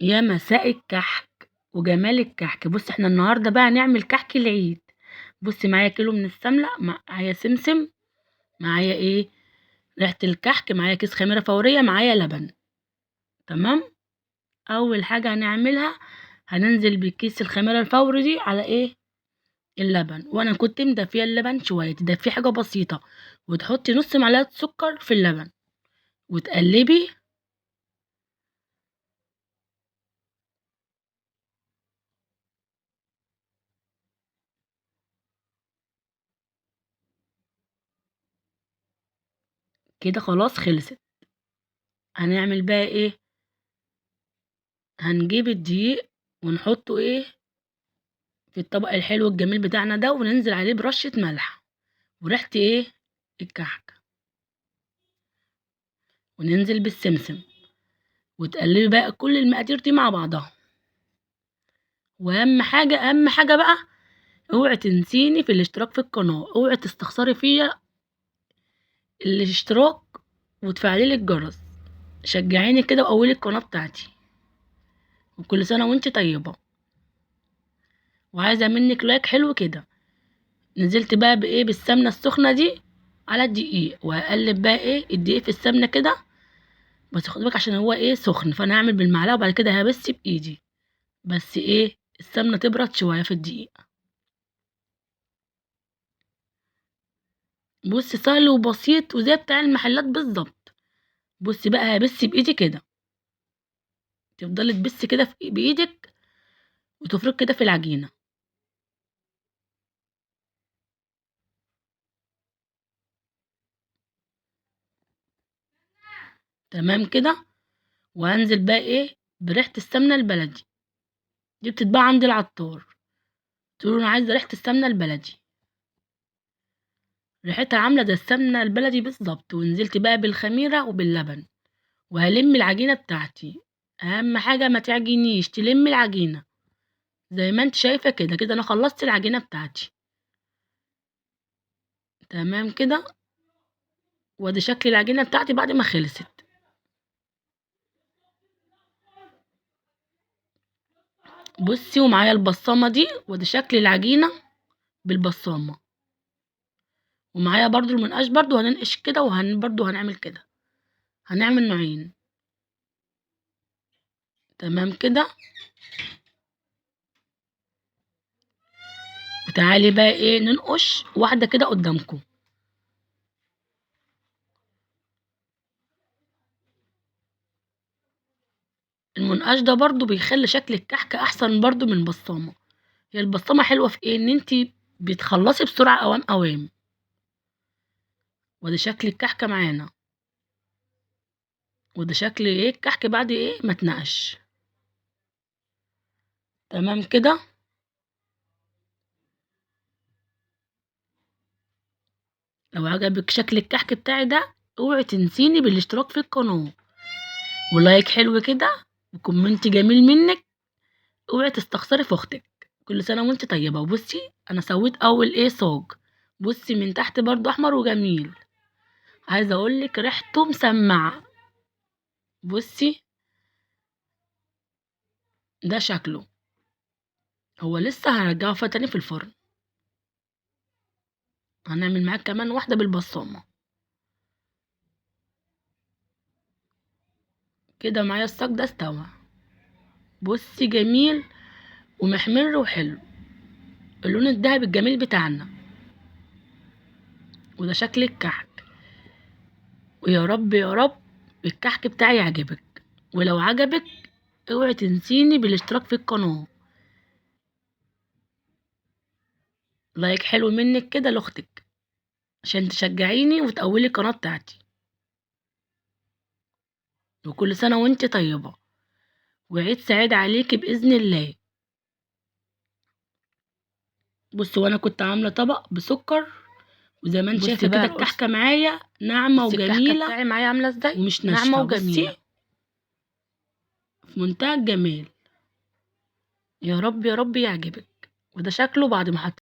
يا مساء الكحك وجمال الكحك. بص احنا النهارده بقى هنعمل كحك العيد. بصي معايا كيلو من السمنة، معايا سمسم، معايا ايه ريحه الكحك، معايا كيس خميره فورية، معايا لبن. تمام. اول حاجة هنعملها هننزل بكيس الخميره الفوري دي على ايه اللبن، وانا كنت مدفيه اللبن شوية، تدفيه حاجة بسيطة، وتحطي نص معلقه سكر في اللبن وتقلبي. كده خلاص خلصت. هنعمل بقى ايه، هنجيب الدقيق ونحطه ايه في الطبق الحلو الجميل بتاعنا ده، وننزل عليه برشة ملح وريحة ايه الكحك، وننزل بالسمسم، وتقلبي بقى كل المقادير دي مع بعضها. واهم حاجة، اهم حاجة بقى، اوعي تنسيني في الاشتراك في القناة، اوعي تستخسري فيا الاشتراك وتفعلي لي الجرس، شجعيني كده وقولي القناة بتاعتي. وكل سنة وانت طيبة، وعايزة منك لايك حلو كده. نزلت بقى بايه بالسمنة السخنة دي على الدقيق، وهقلب بقى ايه الدقيق في السمنة كده، بس خد بالك عشان هو ايه سخن، فانا هعمل بالمعلقة وبعد كده هبس بايدي، بس ايه السمنة تبرد شوية في الدقيق. بصي سهل وبسيط وزي بتاع المحلات بالظبط. بصي بقى هبس بايدي كده، تفضلي تبسي كده بايدك وتفرك كده في العجينة. تمام كده. وهنزل بقى ايه بريحة السمنة البلدي دي، بتتباع عند العطار، تقولوا انا عايزة ريحة السمنة البلدي، ريحتها عاملة زي السمنة البلدي بالظبط. ونزلت بقى بالخميرة وباللبن، وهلم العجينة بتاعتي. اهم حاجة ما تعجنيش، تلم العجينة زي ما انت شايفة كده. كده انا خلصت العجينة بتاعتي. تمام كده. وادي شكل العجينة بتاعتي بعد ما خلصت. بصي ومعايا البصامة دي، وادي شكل العجينة بالبصامة، ومعايا برضو المنقاش برضو هننقش كده، برضو هنعمل كده، هنعمل نوعين. تمام كده. وتعالي بقى ايه ننقش واحدة كده قدامكم. المنقاش ده برضو بيخلي شكل الكحك احسن برضو من البصامة. هي البصامة حلوة في ايه، ان انتي بتخلصي بسرعة اوام اوام. وده شكل الكحكة معانا، وده شكل ايه الكحك بعد ايه ما اتنقش. تمام كده. لو عجبك شكل الكحك بتاعي ده اوعي تنسيني بالاشتراك في القناة، و like حلو كده، و comment جميل منك، اوعي تستخسري في اختك. كل سنة وانت طيبة. وبصي انا سويت اول ايه صاج، بصي من تحت برضو احمر وجميل، عايزه اقولك ريحته مسمعه. بصي ده شكله، هو لسه هرجعه تاني في الفرن. هنعمل معاك كمان واحدة بالبصامه كده. معايا الصاج ده استوى، بصي جميل ومحمر وحلو، اللون الذهبي الجميل بتاعنا. وده شكل الكحك. ويا رب يا رب الكحك بتاعي يعجبك، ولو عجبك اوعي تنسيني بالاشتراك في القناة، لايك حلو منك كده لاختك عشان تشجعيني وتقولي القناة بتاعتي. وكل سنة وانت طيبة، وعيد سعيد عليكي بإذن الله. بصوا وانا كنت عاملة طبق بسكر، وزي ما انت شايفة كده الكحكة معايا ناعمة وجميلة، بتاعي معايا عاملة ازاي ومش ناشفة، ناعمة وجميلة في منتهى الجمال. يا رب يا رب يعجبك. وده شكله بعد ما حطيت